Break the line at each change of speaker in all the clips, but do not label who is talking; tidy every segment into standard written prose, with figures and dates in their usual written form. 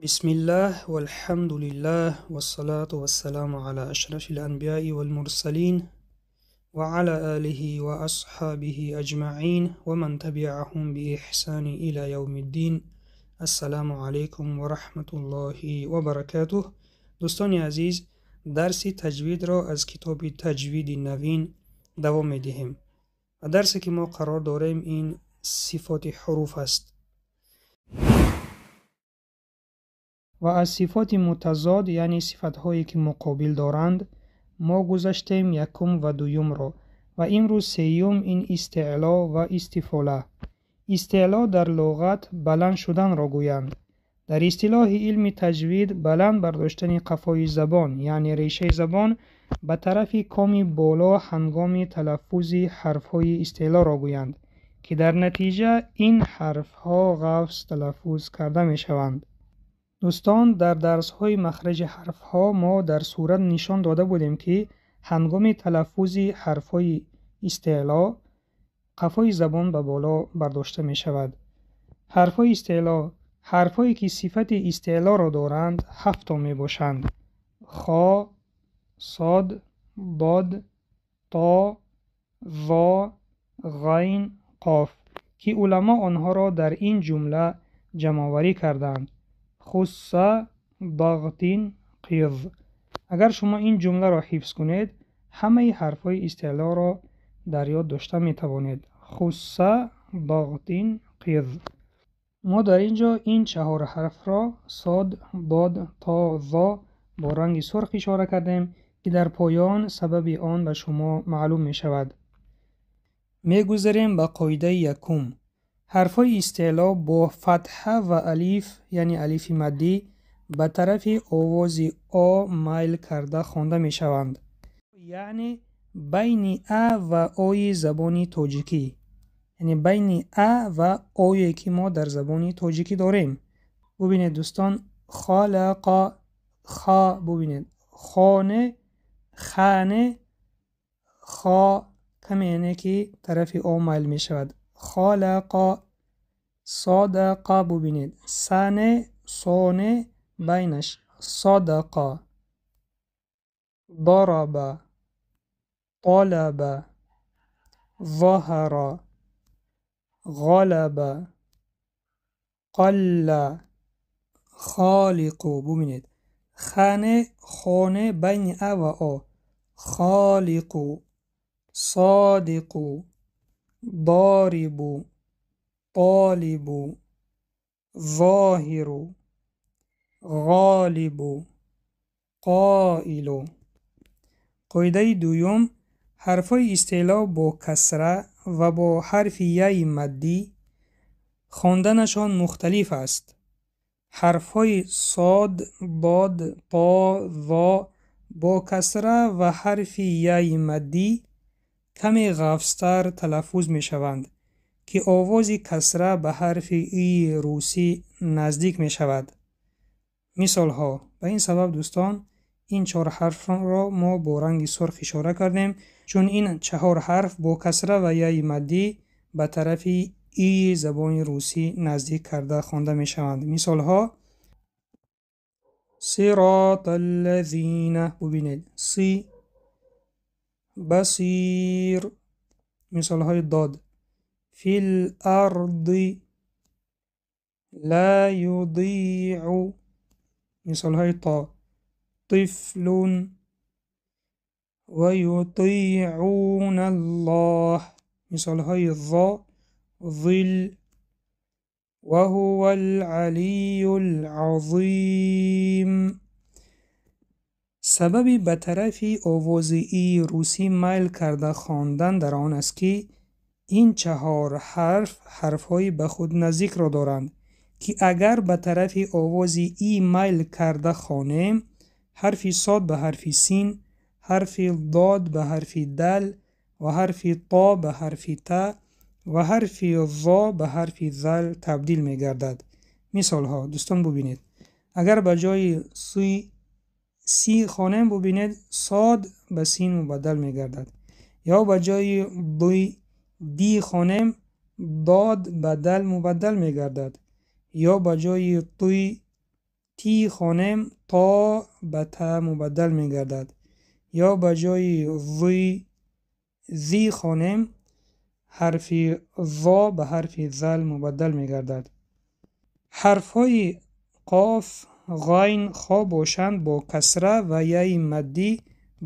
Бисмиллаҳ валҳамдулиллаҳ вассалату вассаламу ала ашрафил анбияи валмурсалин ва ала алиҳи ва асҳабиҳи аҷмаин ва ман табиаҳум биэҳсани ила явмиддин. Ассаламу алайкум ва раҳматуллоҳи ва баракатуҳ. Дӯстони азиз, дарси таҷвидро аз китоби Таҷвиди навин давом медиҳем. Ва дарсе ки мо қарор дорем ин сифоти ҳуруф аст. Ва аз сифоти мутазод, яъне сифатҳое ки муқобил доранд, мо гузаштем якум ва дуюмро ва имрӯз сеюм ин истеъло ва истифола. Истеъло дар луғат баланд шуданро гӯянд. Дар истилоҳи илми таҷвид баланд бардоштани қафои забон, яъне решаи забон ба тарафи коми боло ҳангоми талаффузи ҳарфҳои истеълоро гӯянд, ки дар натиҷа ин ҳарфҳо ғафз талаффуз карда мешаванд. Дӯстон, дар дарсҳои махраҷи ҳарфҳо мо дар сурат нишон дода будем, ки ҳангоми талаффузи ҳарфҳои истеъло қафои забон ба боло бардошта мешавад. Ҳарфҳои истеъло, ҳарфҳое ки сифати истеълоро доранд, ҳафто мебошанд: хо, сод, дод, то, зо, ғайн, қоф, ки уламо онҳоро дар ин ҷумла ҷамъоварӣ карданд: хусса, дағтин, қиз. Агар шумо ин ҷумларо ҳифз кунед, ҳамаи ҳарфҳои истеълоро дар ёд дошта метавонед. Хусса, дағтин, қиз. Мо дар ин ҷо ин чаҳор ҳарфро сод, дод, то, зо бо ранги сурх ишора кардем, ки дар поён сабаби он ба шумо маълум мешавад. Мегузарем ба қоидаи якум. Ҳарфҳои истеъло бо фатҳа ва алиф, яъне алифи маддӣ, ба тарафи овози о майл карда хонда мешаванд, яъне байни а ва ои забони тоҷикӣ, яъне байни а ва ое ки мо дар забони тоҷикӣ дорем. Бубинед дӯстон, халақа, ха, бубинед, хоне, хане, хо, каме яъне ки тарафи о майл мешавад. Халақа, садақа, бубинед, сане, соне, байнаш, садақа, дараба, талаба, заҳара, ғалаба, қалла, холиқу. Бубинед, хане, хоне, байни а ва о, холиқу, содиқу, дорибу, толибу, зоҳиру, ғолибу, қоилу. Қоидаи дуюм, ҳарфҳои истеъло бо касра ва бо ҳарфи яи маддӣ хонданашон мухталиф аст. Ҳарфҳои сод, дод, то, зо бо касра ва ҳарфи яи маддӣ каме ғафзтар талаффуз мешаванд, ки овози касра ба ҳарфи и русӣ наздик мешавад. Мисолҳо. Ба ин сабаб дӯстон, ин чор ҳарфро мо бо ранги сурх ишора кардем, чун ин чаҳор ҳарф бо касра ва яи маддӣ ба тарафи и забони русӣ наздик карда хонда мешаванд. Мисолҳо: сироталлазина, бубинед, си, басир. Мисолҳои дод: фил арди, ла юдиъу. Мисолҳои то: тифлун ва ютиъуна аллоҳ. Мисолҳои зо: зил ва ҳува алалию алазим. Сабаби ба тарафи овози и русӣ майл карда хондан дар он аст, ки ин чаҳор ҳарф ҳарфҳои ба худ наздикро доранд, ки агар ба тарафи овози и майл карда хонем, ҳарфи сод ба ҳарфи син, ҳарфи дод ба ҳарфи дал ва ҳарфи то ба ҳарфи та ва ҳарфи зо ба ҳарфи зал табдил мегардад. Мисолҳо дӯстон бубинед, агар ба ҷои си си хонем, бубинед, сод ба син мубаддал мегардад, ё ба ҷои ди хонем, дод ба дал мубаддал мегардад, ё ба ҷои туй Ти хонем, то ба та мубаддал мегардад. Ё ба ҷои ви зи хонем, ҳарфи зо ба ҳарфи зал мубаддал мегардад. Ҳарфҳои қоф, ғайн, хо бошанд бо касра ва яи маддӣ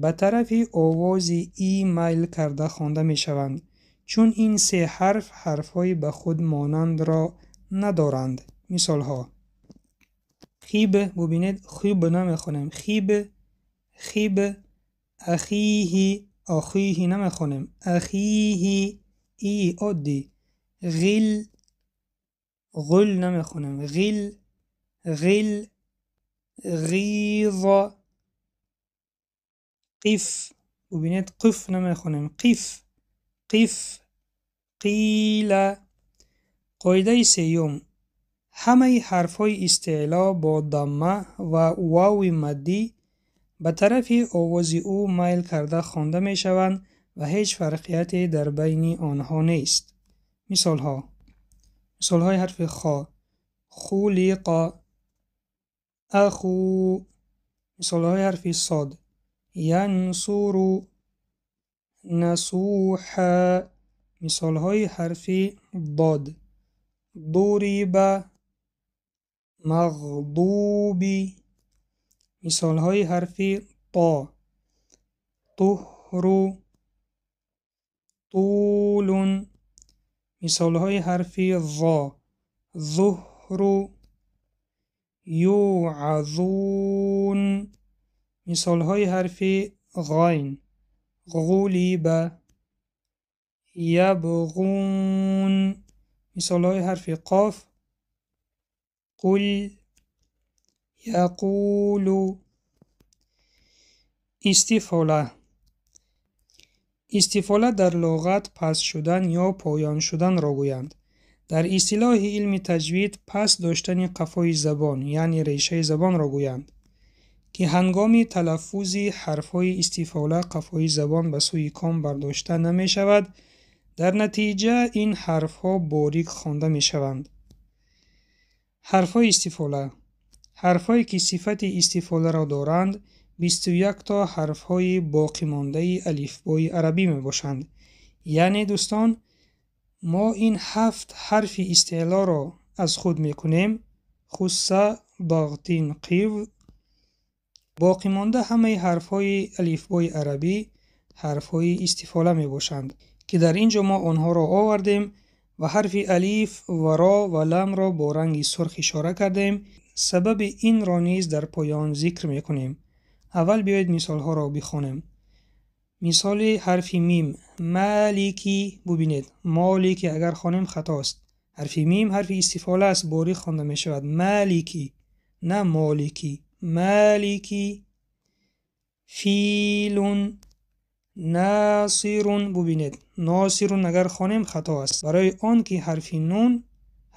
ба тарафи овози и майл карда хонда мешаванд, чун ин се ҳарф ҳарфҳои ба худ монандро надоранд. Мисолҳо: хиб, бубинед, хиб намехонем, хиб, хиб, ахиҳи, охиҳи намехонем, ахиҳи, и оддӣ, ғил, ғул намехонем, ғил, ғил, ғиз, қиф, бубинед, қиф намехонем, қиф, қиф, қила. Қоидаи сеюм: ҳамаи ҳарфҳои истеъло бо дамма ва вови маддӣ ба тарафи овози ӯ майл карда хонда мешаванд ва ҳеҷ фарқияте дар байни онҳо нест. Мисолҳо: мисолҳои ҳарфи хо: хулиқа, аху. Мисолҳои ҳарфи сод: янсуру, насуҳа. Мисолҳои ҳарфи дод: дуриба, мағдуби. Мисолҳои ҳарфи то: туҳру, тулун. Мисолҳои ҳарфи зо: зуҳру, юъазун. Мисолҳои ҳарфи ғайн: ғулиба, ябғун. Мисолҳои ҳарфи қоф: қул, яқулу. Истифола. Истифола дар луғат паст шудан ё поён шуданро гӯянд. Дар истилоҳи илми таҷвид паст доштани қафои забон, яъне решаи забонро гӯянд, ки ҳангоми талаффузи ҳарфҳои истифола қафои забон ба сӯи ком бардошта намешавад, дар натиҷа ин ҳарфҳо борик хонда мешаванд. Ҳарфҳои истифола. Ҳарфҳое ки сифати истифоларо доранд, 21 то ҳарфҳои боқимондаи алифбои арабӣ мебошанд. Яъне дӯстон, мо ин 7 ҳарфи истеълоро аз худ мекунем: хусса, дағтин, қив. Боқимонда ҳамаи ҳарфҳои алифбои арабӣ ҳарфҳои истифола мебошанд, ки дар ин ҷо мо онҳоро овардем ва ҳарфи алиф ва ро ва ламро бо ранги сурх ишора кардем. Сабаби инро низ дар поён зикр мекунем. Аввал биёед мисолҳоро бихонем. Мисоли ҳарфи мим: малики. Бубинед, молики агар хонем хатост. Ҳарфи мим ҳарфи истифола аст, борик хонда мешавад. Малики, на молики. Малики, филун, насирун. Бубинед, носирун агар хонем хато аст, барои он ки ҳарфи нун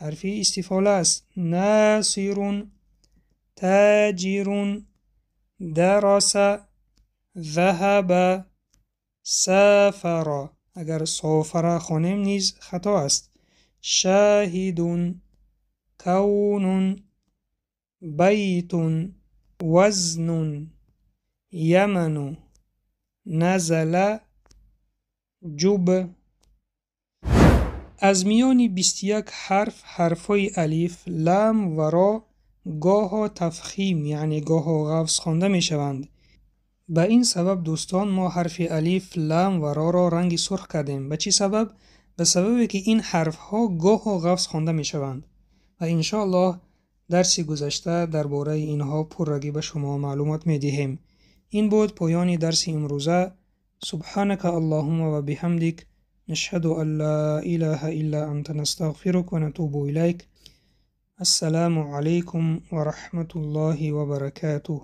ҳарфи истифола аст. Насирун, таҷирун, дараса, заҳаба, сафара. Агар софара хонем низ хато аст. Шаҳидун, кавнун, байтун, вазнун, яману, назала, ҷуб. Аз миёни 21 ҳарф ҳарфҳои алиф, лам ва ро гоҳо тафхим, яъне гоҳо ғафз хонда мешаванд. Ба ин сабаб дӯстон мо ҳарфи алиф, лам ва роро ранги сурх кардем. Ба чӣ сабаб? Ба сабабе ки ин ҳарфҳо гоҳо ғафз хонда мешаванд ва иншоаллоҳ дарси гузашта дар бораи инҳо пуррагӣ ба шумо маълумот медиҳем. Ин буд поёни дарси имрӯза. Субҳанака Аллоҳумма ва биҳамдик, нашҳаду ан ла илаҳа илла анта, настағфирук ва натубу илайк. Ассалому алайкум ва раҳматуллоҳи ва баракатуҳ.